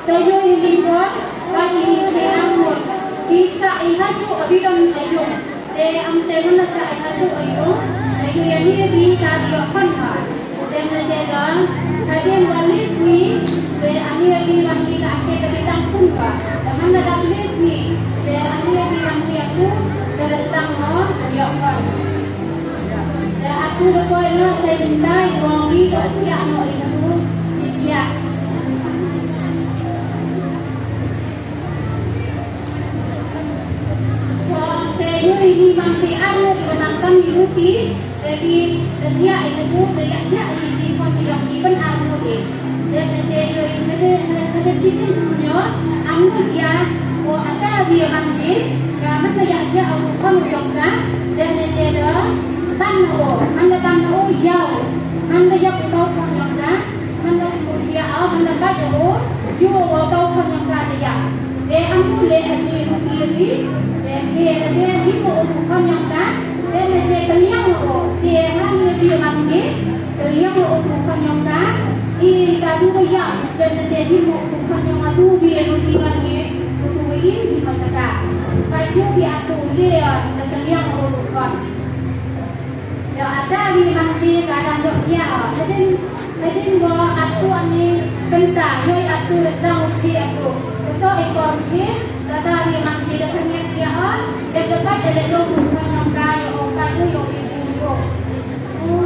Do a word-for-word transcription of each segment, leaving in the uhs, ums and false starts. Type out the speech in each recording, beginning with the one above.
Te ïoh ïa ki khun, ba ki sah arngut. Ki sah ïa haduh abi don aïu. Te am te ngan sah ïa haduh aïu. Te ïoh ïa ki ka ïoh khun ba. Te na te don, hadien ba list ni, te ani abi wan ki ka ake ka bidang khun ba. Te man da list ni, te ani abi wan ki aku, te da sdang mo, ïoh khun. Te atu da poi noh sa ïa mynta ïa u ong ïa u ïa noh ïa u ïa. Te ïa u ïa ni mang te ar ïa u nang kam ïa u ti te ki te ïa ïa u te ïa ïa ïa ki pon ïa ki ban ar ïa u ti. Te te te ïa u ïa te te te te ki te sum ïa am ïa u ata wi mang te ka man te ïa ïa u pon ïa ka te te te te ban ïa u man te ban ïa u ïa u man te ïa u tau pon ïa ka. Man da u ïa, man da bait u, ïa u tau khon ïong ka te ïa. Te am u le ati u ïa ri, te ke te hi mo u khon ïong ka, te ne te kaliang u, te man ne bi man ne, kaliang u khon ïong ka, i ta du ïa, te ne te hi mo u khon ïong ka du bi u bi man ne, u tu i hi ma sa ka. Bai ïa bi atu le, te kaliang u khon. Ïa ata wi man ki ka dang dok ïa. Hadien hadien mo atu ani kenta ïoi atu resdang uchi atu. Beto i por uchi kata wi man ki da kengek ïa. Dek dapat dek dok tu kan nyong ka ïa o ka tu ïa o ibu ïa o. Ïa u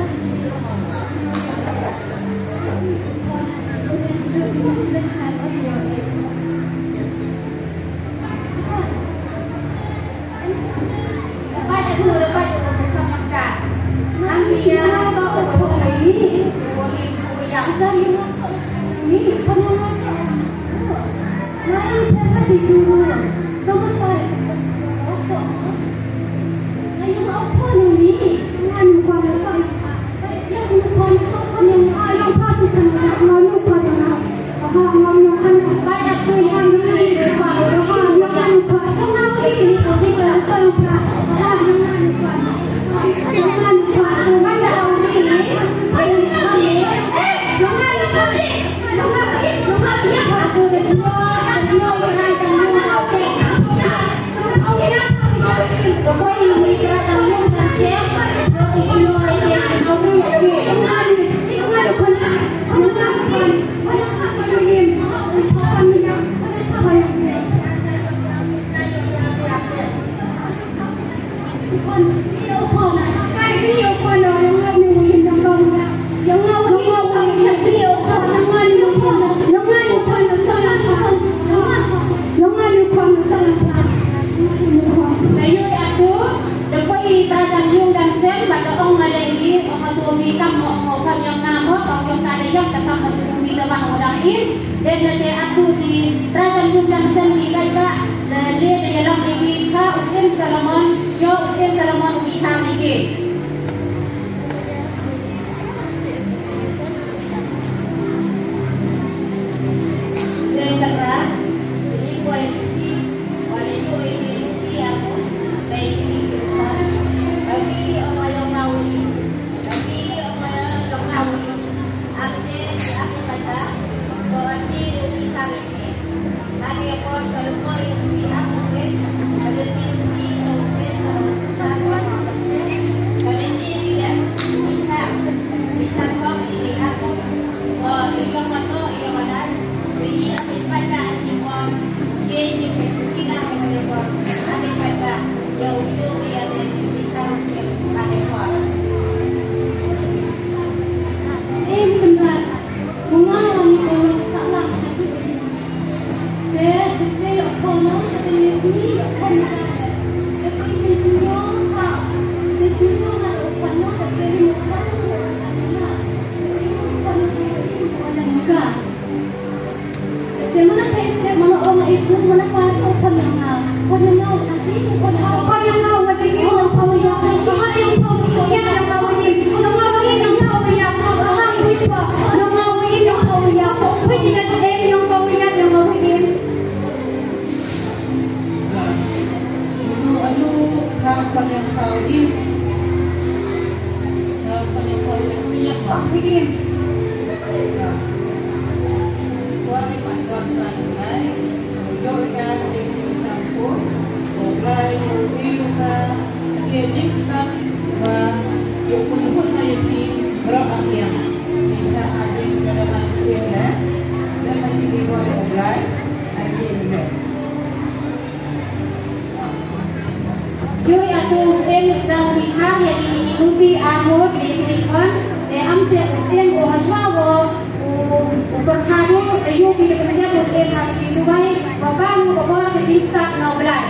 atu da poi i para jong ïung jong sem bad da ong ma dei hi, ong atu ong i kam mo, ong o kham ïong nga mo, ong ïong ka da ïap da kam atu ong i da bang o dang im. Dei na te atu ki para jong ïung jong sem ki paidbah da le da ïalam ïa ki cha u Syiem Solomon, ïa u Syiem Solomon u bishar ïa ki. Ïoh ïa uto u syiem sdang u bishar ïa kine ki luti arngut ki khun, te am te u syiem u hashwa u, u, u pyrkhat u, te ïoh ki da kynja u syiem ha ki duwai, ba ban u ba bor ka jingstad na u Blai.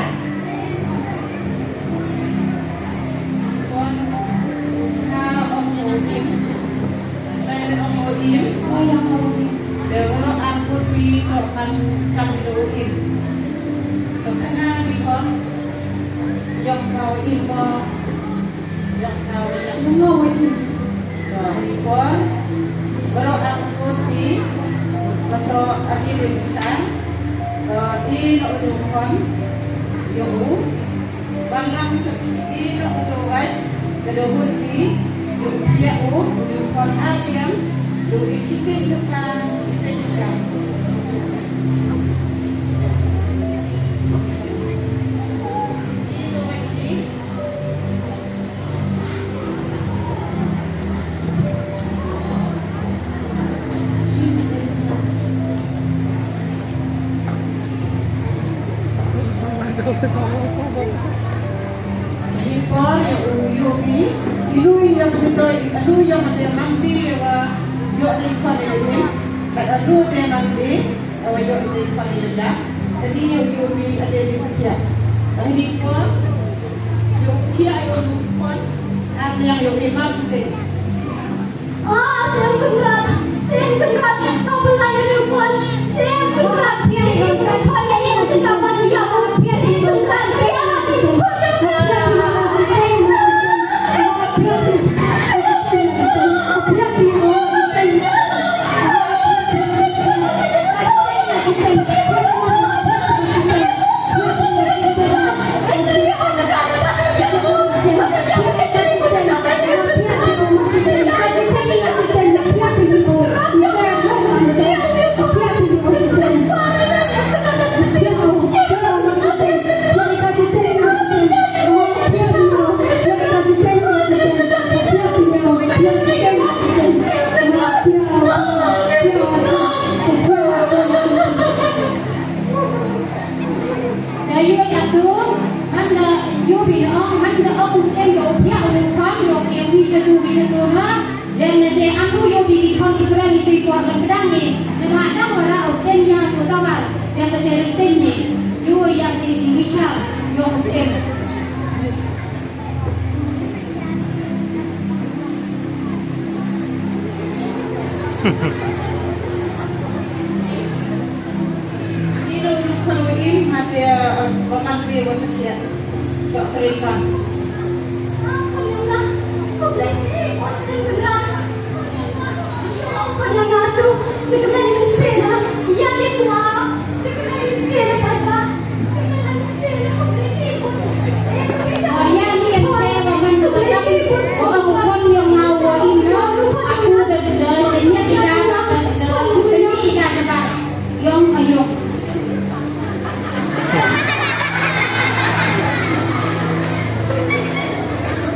Bang lam i no uto wai, ka da hun ki, yu pia u, yu kon a yang, yu i chitin chaka, chitin chaka. Ïa ki por ïa u ïoh ki, ki lui ïa ki toi, ki lui ïa ki te mang ki ïa wa ïoh ki por ïa ki, ka da lui te mang ki, ïa wa ïoh ki por ïa ki, ka di ïa u ïoh ki ade di sekia. Ka di por ïoh ki ïa u por, an yang ïoh ki ma sute. Te ïoh ïa tu, man da ïoh bi da ong, man da ong u syiem ïoh u pia u kham ïoh ïa wi sha tu, wi sha tu ha. Lem ne te ang u ïoh bi ki khon Israel ïa tu i por ban kdang ni. Namar dang wara u syiem ïa tu tawar, ïa te te ri ten ni. Ïoh ïa te ki wi sha ïoh u syiem.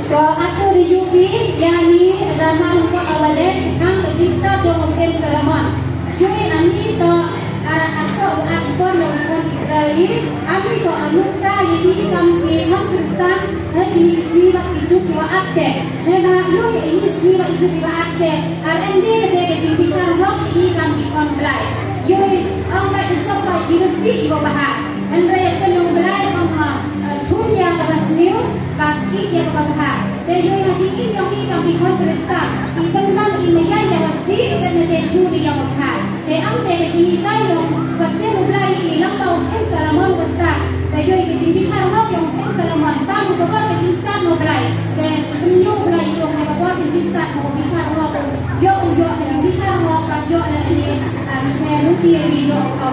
To atu ri yupi, yani Rama rupa awale, nang ka jingsa to Muslim Solomon. Yui ani to, ah, ato, ah, ikon, ikon Israel, ami to anuksa, ini kam ke non Kristan, eh, ini isni wa itu kiwa akte. Neba yui ini isni wa itu kiwa akte. Ar endi kete ke jingpishar hok ini kam ikon Blai. Yui, ang ba jok ba jingsi iwa bahar. Hynrei ïa ka nongblai ong ha, eh, shu ïa kaba sniew, bad ïa kaba bha. Te ïoh ïa ki im ïong i kam ki khun Khristan. I pynban i maya ïa ka si, bad ne te shu ïa ka bha. Te am te ka jinghikai ïong, bad te u Blai i lamba u Syiem Solomon ka sa. Te ïoh ïa ka jingbishar hok ïong u Syiem Solomon, tam u kaba ka jingstad u Blai. Te pynïoh u Blai ïong ïa kaba ka jingstad u bishar hok. Ïoh u ïoh ka jingbishar hok, bad ïoh na ki, ah, ki ruti ïa ki ïoh ka